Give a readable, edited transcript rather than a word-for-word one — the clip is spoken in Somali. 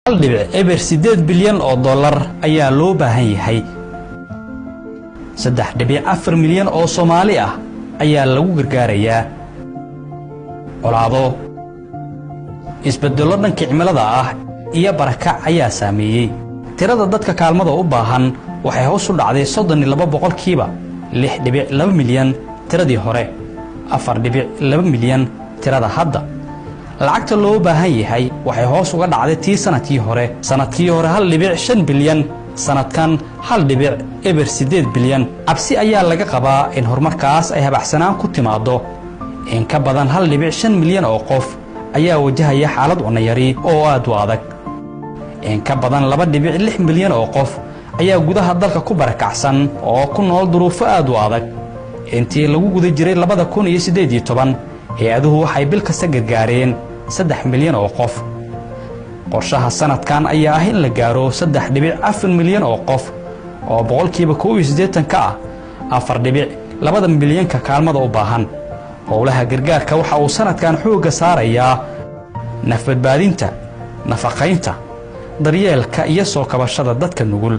1.08 bilyan oo dollar ayaa loo baahan yahay. 3.4 milyan oo Soomaali ah ayaa lagu gargaarayaa. Colaado, isbeddello dhanka cimilada ah iyo barakac ayaa saameeyey tirada dadka kaalmada u baahan. Waxay hoos u dhacday 32%, 6.2 milyan tiradii hore, 4.2 milyan tirada hadda. Lacagta loo baahan yahay waxay hoos uga dhacday tii sanadkii hore. Sanadkii hore 1.5 bilyan, sanadkan 1.08 bilyan. Cabsi ayaa laga qabaa in horumarkaas ay habaxsanaan ku timaaddo. In ka badan 1.5 milyan oo qof ayaa wajahaya xaalad cunayari oo aad u adag. In ka badan 2.6 milyan oo qof ayaa gudaha dalka ku barakacsan oo ku nool duruufo aad u adag. Intii lagu guda jiray 2018, hay-aduhu waxay bil kasta gargaareen 3 milyan oo qof. Qorshaha sanadkan ayaa ah in la gaaro 3.4 milyan oo qof, oo 81% ka ah 4.2 milyanka kaalmada u baahan. Howlaha gargaarka waxa uu sanadkan xoogga saarayaa nafbadbaadinta, nafaqaynta, daryeelka iyo soo kabashada dadka nugul.